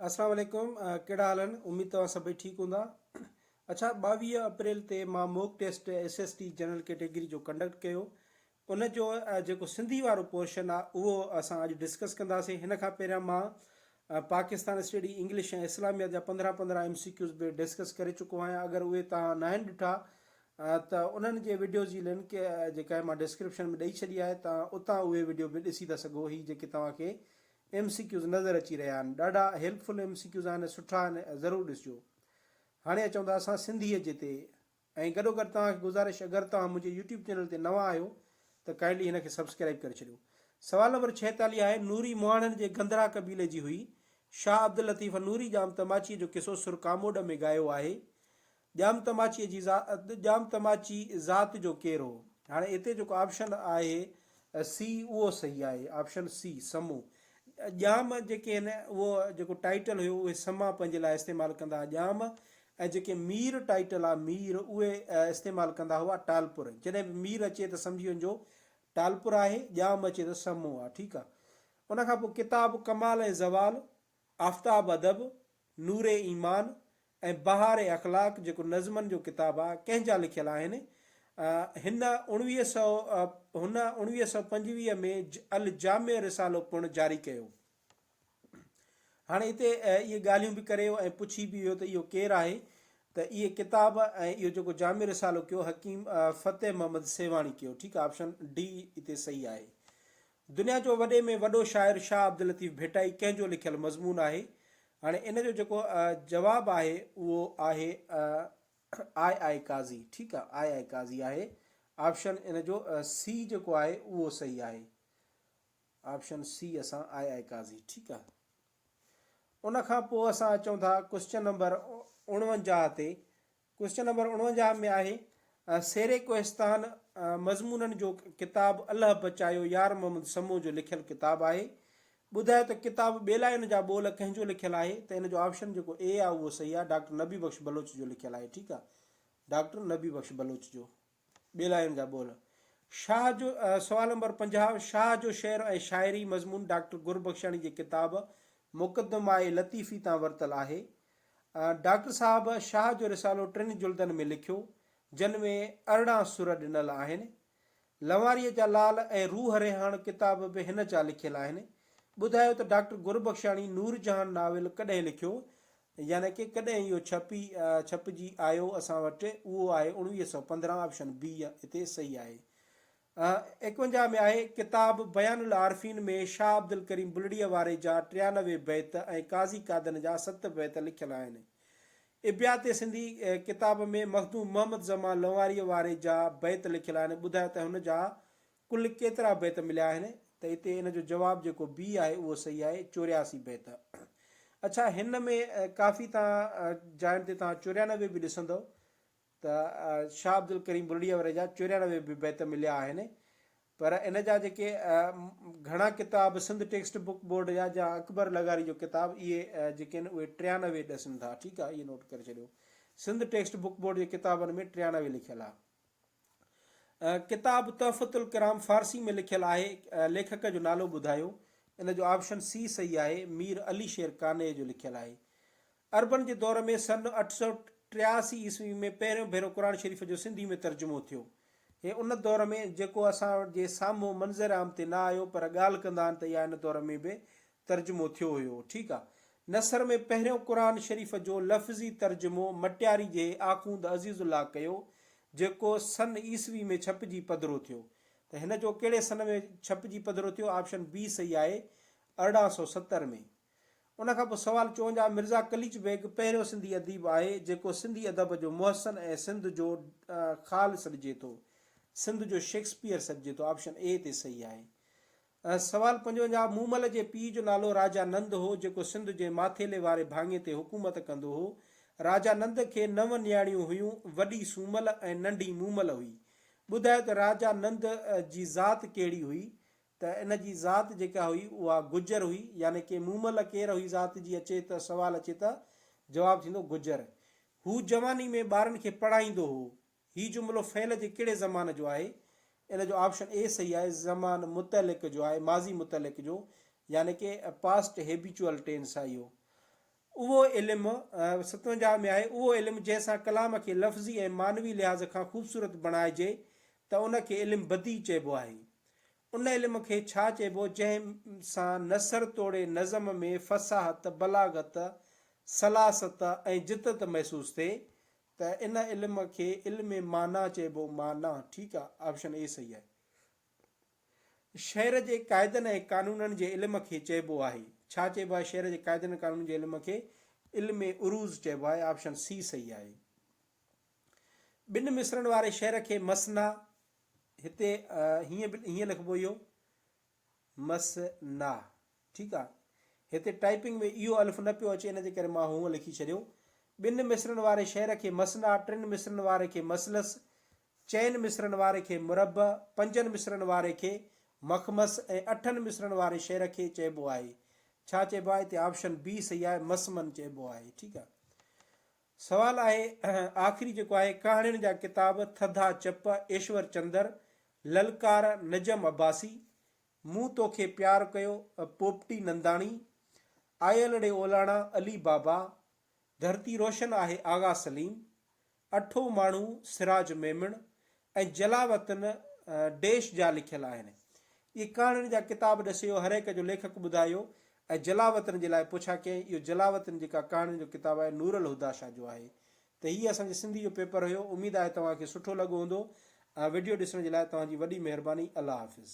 اسلام عليڪم ڪهڙا حال آهن اميد توهان سڀئي ٺيڪ هوندا اڇا 22 اپريل تي مان mock test S S T general category جو ڪنڊڪٽ ڪيو ان جو جيڪو سنڌي وارو پورشن آهي اهو اسان اڄ ڊسڪس ڪنداسين هن کان پهريان مان پاڪستان اسٽڊي انگلش ۽ اسلاميات جا 15 15 ايم سي ڪيوز به ڊسڪس ڪري چڪو آهيان اگر اهي توهان ناهن ڏٺا ته انهن جي وڊيوز جي لنڪ جيڪا آهي مان ڊسڪرپشن ۾ ڏئي ڇڏي آهي توهان اتان اهي وڊيو به ڏسي ٿا سگهو هي جيڪي توهان کي ايم سي ڪيوز نظر اچي رهيا آهن ڏاڍا helpful M C Qs آهن سٺا آهن ضرور ڏسجو هاڻي اچون ٿا اسان سنڌيء جي تي ۽ گڏو گڏ توهان کي گذارش اگر توهان منهنجي يوٽيوب چينل تي نوان آهيو ته ڪائنڊلي هن کي سبسڪرائب ڪري ڇڏيو سوال نمبر 46 آهي نوري مهاڻن جي گندرا قبيلي جي هئي شاهه عبداللطيف نوري ڄام تماچيء جو قصو سر ڪاموڏ ۾ ڳايو آهي ڄام تماچيء جي ڄام تماچي ذات جو ڪير هو؟ هاڻي هتي جيڪو آپشن آهي سي اهو صحيح آهي آپشن سي سمو. ڄام جيڪي آهن اهو جيڪو ٽائيٽل هيو اهي سما پنهنجي لاء استعمال ڪندا هئا ڄام ۽ جيڪي مير ٽائيٽل آهي مير اهي استعمال ڪندا هئا ٽالپر. جڏهن به مير اچي ته سمجهي وڃجو ٽالپر آهي ڄام اچي ته سمو آهي ٺيڪ آهي. ان کان پوء ڪتاب ڪمال ۽ زوال، آفتاب ادب، نور ايمان ۽ بهار اخلاق جيڪو نظمن جو ڪتاب آ ڪنهن جا لکيل آهن؟ هن اڻويهه سئو هن 1925 ۾ الجامع رسالو پڻ جاري ڪيو. هاڻي هتي اهي ڳالهيون به ڪري ويو ۽ پڇي به ويو ته اهو ڪير آهي ته اهي ڪتاب ۽ اهو جيڪو جامع رسالو ڪيو حڪيم فتح محمد سيوهاڻي ڪيو ٺيڪ آ آپشن ڊي هتي صحيح آهي. دنيا جو وڏي ۾ وڏو شاعر شاهه عبداللطيف ڀٽائي ڪنهن جو لکيل مضمون آهي؟ هاڻي ان جو جيڪو جواب آهي اهو آهي آء آء قاضي ٺيڪ آ آء آء قاضي آهي آپشن ان جو سي جيڪو آهي اهو صحيح آهي آپشن سي اسان آء آء قاضي ٺيڪ آ ان کان پوء اسان اچون ٿا ڪوشچن نمبر 49 تي ڪوئسچن نمبر 49 ۾ آهي، سير ڪوهستان مضمونن جو ڪتاب الهه بچايو يار محمد سمون جو لکيل ڪتاب آهي. ٻڌايو ته ڪتاب ٻيلاين جا ٻول ڪنهن جو لکيل آهي ته ان جو آپشن جيڪو اي آهي اهو صحيح آهي ڊاڪٽر نبي بخش بلوچ جو لکيل آهي ٺيڪ آهي ڊاڪٽر نبي بخش بلوچ جو ٻيلاين جا ٻول. شاهه جو سوال نمبر 50 شاهه جو شعر ۽ شاعري مضمون ڊاڪٽر گربخشاڻي جي ڪتاب مقدمه لطيفي تان ورتل آهي. ڊاڪٽر صاحب شاهه جو رسالو ٽن جلدن ۾ لکيو، جن ۾ 18 سر ڏنل آهن. لنواريء جا لال ۽ روح رهاڻ ڪتاب به هن جا لکيل آهن. ٻڌايو ته ڊاڪٽر گربخشاڻي نورجهان ناول ڪڏهن لکيو؟ يعني ڪي ڪڏهن اهو ڇپي ڇپجي آيو اسان وٽ اهو آهي 1915 آپشن بي هتي صحيح آهي. 51 ۾ آهي ڪتاب بيان العارفين ۾ شاهه عبدالڪريم بلڙيء واري جا 93 بيت ۽ قاضي قادن جا ست بيت لکيل آهن. ابيات سنڌي ڪتاب ۾ مخدوم محمد زمان لنواريء واري جا بيت لکيل آهن ٻڌايو ته هن جا ڪل ڪيترا بيت مليا آهن ته اتي ان جو جواب جيڪو بي آهي اهو صحيح آهي 84 بيت. اڇا هن ۾ ڪافي توهان جاين تي توهان 94 به ڏسندؤ ته شاهه عبدالڪريم بلڙيء واري جا 94 به بيت مليا آهن پر ان جا جيڪي گهڻا ڪتاب سنڌ ٽيڪسٽ بڪ بورڊ جا جا اڪبر لغاري جو ڪتاب اهي جيڪي آهن اهي 93 ڏسن ٿا ٺيڪ آهي اهي نوٽ ڪري ڇڏيو سنڌ ٽيڪسٽ بڪ بورڊ جي ڪتابن ۾ 93 لکيل آهي. ڪتاب تحفة الڪرام فارسي ۾ لکيل آهي، ليکڪ جو نالو ٻڌايو؟ ان جو آپشن سي صحيح آهي، مير علي شير قانع جو لکيل آهي. عربن جي دور ۾ سن 883 عيسوي ۾ پهريون ڀيرو قرآن شريف جو سنڌي ۾ ترجمو ٿيو. هي ان دور ۾ جيڪو اسان جي سامهون منظر عام تي نه آيو پر ڳالهه ڪندا آهن ته اها ان دور ۾ به ترجمو ٿيو هيو. ٺيڪ آ. نثر ۾ پهريون قرآن شريف جو لفظي ترجمو مٽياري جي آخوند عزيز الله ڪيو جيڪو سن عيسوي ۾ ڇپجي پڌرو ٿيو. ته هن جو ڪهڙي سن ۾ ڇپجي پڌرو ٿيو؟ آپشن بي صحيح آهي 1870 ۾. ان کان پوء سوال 54 مرزا قليچ بيگ پهريون سنڌي اديب آهي جيڪو سنڌي ادب جو محسن ۽ سنڌ جو خال سڏجي ٿو. سنڌ جو شيڪسپيئر سڏجي ٿو. آپشن اي تي صحيح آهي. سوال 55، مومل جي پيء جو نالو راجا نند هو، جيڪو سنڌ جي ماٿيلي واري ڀاڱي تي حڪومت ڪندو هو. راجا نند کي نو نياڻيون هيون، وڏي سومل ۽ ننڍي مومل هئي. ٻڌايو ته راجا نند جي ذات ڪهڙي هئي؟ ته ان جي ذات جيڪا هئي اها گجر هئي، يعني ڪي مومل ڪير هئي ذات جي اچي ته سوال اچي ته جواب ٿيندو گجر. هو جواني ۾ ٻارن کي پڙهائيندو هو. هي جملو فعل جي ڪهڙي زمان جو آهي؟ ان جو آپشن اي صحيح آهي، زمان متعلق جو آهي، ماضي متعلق جو، يعني ڪي پاسٽ هيبيچوئل ٽينس آهي اهو. اهو علم، 57 ۾ آهي، اهو علم جنهن سان ڪلام کي لفظي ۽ معنوي لحاظ کان خوبصورت بڻائجي ته ان کي علم بديع چئبو آهي. ان علم کي ڇا چئبو جنهن سان نثر توڙي نظم ۾ فصاحت، بلاغت، سلاست ۽ جدت محسوس ٿئي ته ان علم کي علم معنيٰ چئبو، معنيٰ، ٺيڪ آ، آپشن اي صحيح آهي. شعر جي قاعدن ۽ قانونن جي علم کي چئبو آهي. ڇا چئبو آهي شعر جي قاعدن ۽ قانونن جي علم کي؟ علم عروض چئبو آهي آپشن سي صحيح آهي. ٻن مصرعن واري شعر کي مثنيٰ هتي هيئن به هيئن لکبو اهو مثنيٰ ٺيڪ آ هتي ٽائپنگ ۾ اهو الف نه پيو اچي ان جي ڪري مان هونء لکي ڇڏيو. ٻن مصرعن واري شعر کي مثنيٰ ٽن مصرعن واري کي مثلث چئن مصرعن واري کي مربع، پنجن مصرعن واري کي مخمس ۽ اٺن مصرعن واري شعر کي چئبو آهي. ڇا چئبو آهي؟ هتي آپشن بي صحيح آهي مسمن چئبو آهي. ٺيڪ آهي. سوال آهي آخري جيڪو آهي ڪهاڻين جا ڪتاب ٿڌا چپ، ايشور چندر، للڪار، نجم عباسي، مون توکي پيار ڪيو، پوپٽي ننداڻي، آيل ڙي اولاڻا، علي بابا، ڌرتي روشن آهي آغا سليم، اٺو ماڻهو سراج ميمڻ ۽ جلاوطن ڊيش جا لکيل آهن. اهي ڪهاڻين جا ڪتاب ڏسيو هر هڪ جو ليکڪ ٻڌايو ۽ جلاوطن جي لاء پڇا ڪيائين. اهو جلاوطن جيڪا ڪهاڻين جو ڪتاب آهي نورالهديٰ شاهه جو آهي. ته هي اسان جي سنڌي جو پيپر هيو. اميد آهي توهان کي سٺو لڳو هوندو. وڊيو ڏسڻ جي لاء توهان جي وڏي مهرباني. الله حافظ.